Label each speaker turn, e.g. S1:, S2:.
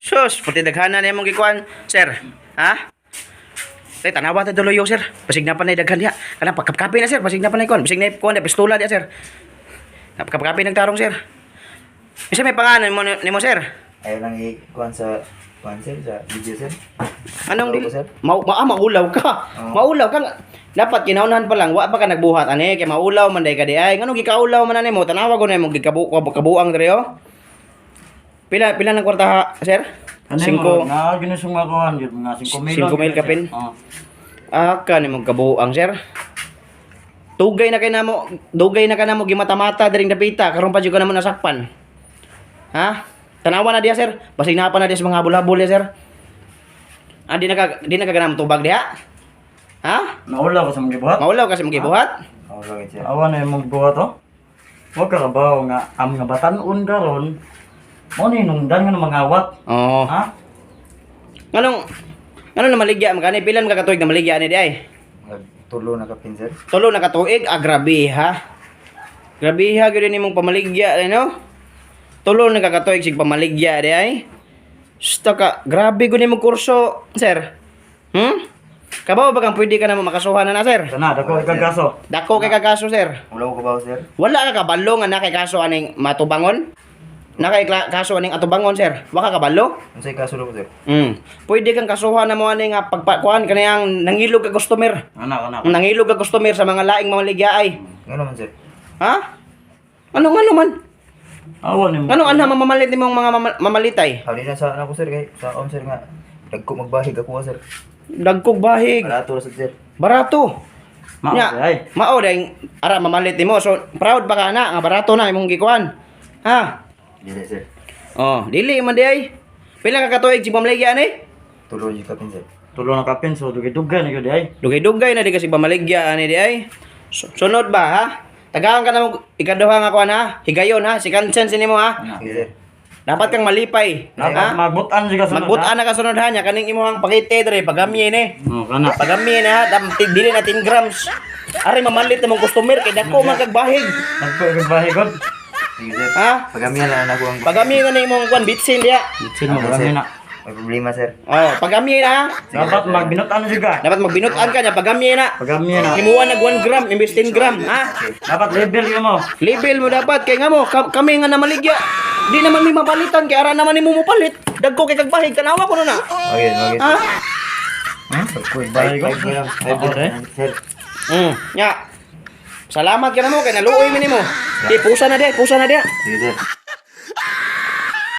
S1: Sus, puti daghanan na imong gikuan, sir. Ha? Tay, tanawa ta duloyo, sir. Basig na pa na daghan diha. Kanang pagkapkapi na, sir. Basig na pa na ikuan. Basig na kuan na pistola diha, sir. Napakapkapi nagtarong, sir. Isa may pangalan mo nimo, sir?
S2: Ayaw lang i-kuan sa kuan, sir, sa video, sir.
S1: Anong
S2: Maulaw
S1: dili?
S2: ko, sir.
S1: Maulaw ka.
S2: Oo.
S1: Maulaw ka. Dapat kinaunahan pa lang wa pa ka nagbuhat ani kay maulaw man day ka di ay. Nganong gikaulaw man ani mo? Tanawa ko na imong gikabuang diri oh. Pila pila ng kwarta ha, sir?
S3: Ano
S1: Singko.
S3: Na ginusong ako yun, mga 5 mil.
S1: 5 mil kapin?
S3: Oo.
S1: Ah, ka nimong kabuang, sir. Dugay na kay namo, dugay na ka namo gimata-mata diring dapita karon pa jud ka namo nasakpan. Ha? Tanawa na diya, sir. Basig na pa na diya sa mga habol-habol diya, sir. Ah, di na ka ganam tubag diha? Ha?
S3: Naulaw ko sa mga gibuhat.
S1: Maulaw kasi magibuhat?
S2: Maulaw gid, sir.
S3: Awa na yung buhat oh. Huwag ka kabaw nga ang mga batanon karon. Mo ni nungdan nga mga awat.
S1: Oo.
S3: Ha?
S1: Nganong nganong namaligya man kani? Pila man ka katuig namaligya ani di ay?
S2: Nagtulo na kapin, sir.
S1: Tulo na katuig, ah, grabe ha. Grabe ha gyud nimong pamaligya ano? Tulo na ka katuig sig pamaligya di ay. Sta ka, grabe gud nimong kurso, sir. Kabaw ba kang pwede ka na mo makasuhan na na, sir?
S3: Kana dako ikag kaso.
S1: Dako kay kakaso, sir.
S2: Maulaw ko ba, sir?
S1: Wala ka kabalo nga na kay kaso aning matubangon? Na kay kaso aning atubangon, sir? Wa ka kabalo?
S2: Unsay kaso ko, sir?
S1: Pwede kang kasuhan na mo ani nga pagpakuan kaniyang nangilog ka customer.
S3: Ana kana.
S1: Nangilog ka customer sa mga laing mamaligya ay.
S2: Ngano man, sir?
S1: Ha? Ano nga naman?
S3: Awa ni mo.
S1: Ano anha mamamalit nimong mga mamalitay?
S2: Hali na sa ako, sir, kay sa akong, sir, nga dagko magbahig ako, sir.
S1: Dagkog bahig.
S2: Barato ra sad, sir.
S1: Barato.
S3: Mao
S1: Nya,
S3: di ay.
S1: mao dahil ara mamalit nimo. So proud ba ka na nga barato na imong gikuan? Ha?
S2: Dili, sir.
S1: Oh, dili man di ay. Pila ka katuig si pamaligya ani?
S2: Tulo jud kapin, sir.
S3: Tulo na kapin so dugay-dugay na gyud di ay.
S1: Dugay-dugay na di kasi pamaligya ani di ay. Sunod ba ha? Tagaan ka na mo ikaduha nga kuan ha. Higayon ha, si chance nimo ha.
S2: Sige, sir.
S1: Dapat kang malipay.
S3: Dapat
S1: Ha?
S3: magbutan siya sunod.
S1: Magbutan na ka sunod ha nya kaning imong pakite dre pagamye ni.
S3: Oh, kana.
S1: Pagamye na ha, dili na 10 grams. Ari mamalit na mong customer kay dako man kag bahig.
S3: Dagko ikag bahig god.
S2: Sige, sir.
S1: Ha?
S2: Pagamihan lang na ako ang
S1: Pagamye na ni imong kuan bitsin diha.
S3: Bitsin mo
S2: Okay,
S3: kami
S2: sir.
S3: na.
S2: May problema, sir.
S1: Oh, pagamye na ha.
S3: Dapat magbinutan siya ka.
S1: Dapat magbinutan ka nya pagamye na.
S3: Pagamye na.
S1: Himuan nag 1 gram imbes 10 gram ha.
S3: Dapat label yun mo.
S1: Label mo dapat kay nga mo kami nga namaligya. Di naman mi mapalitan kay ara naman nimo mopalit. Dagko kay kagbahig tanawa ko na.
S2: Okay, okay.
S1: Ha?
S2: Dagko bahig
S3: Bahig,
S2: 5 grams. 5
S3: Okay.
S2: grams, sir.
S1: Nya. Salamat ka na mo kay naluoy mi nimo. Di pusa na di, pusa na di.
S2: Sige, sir.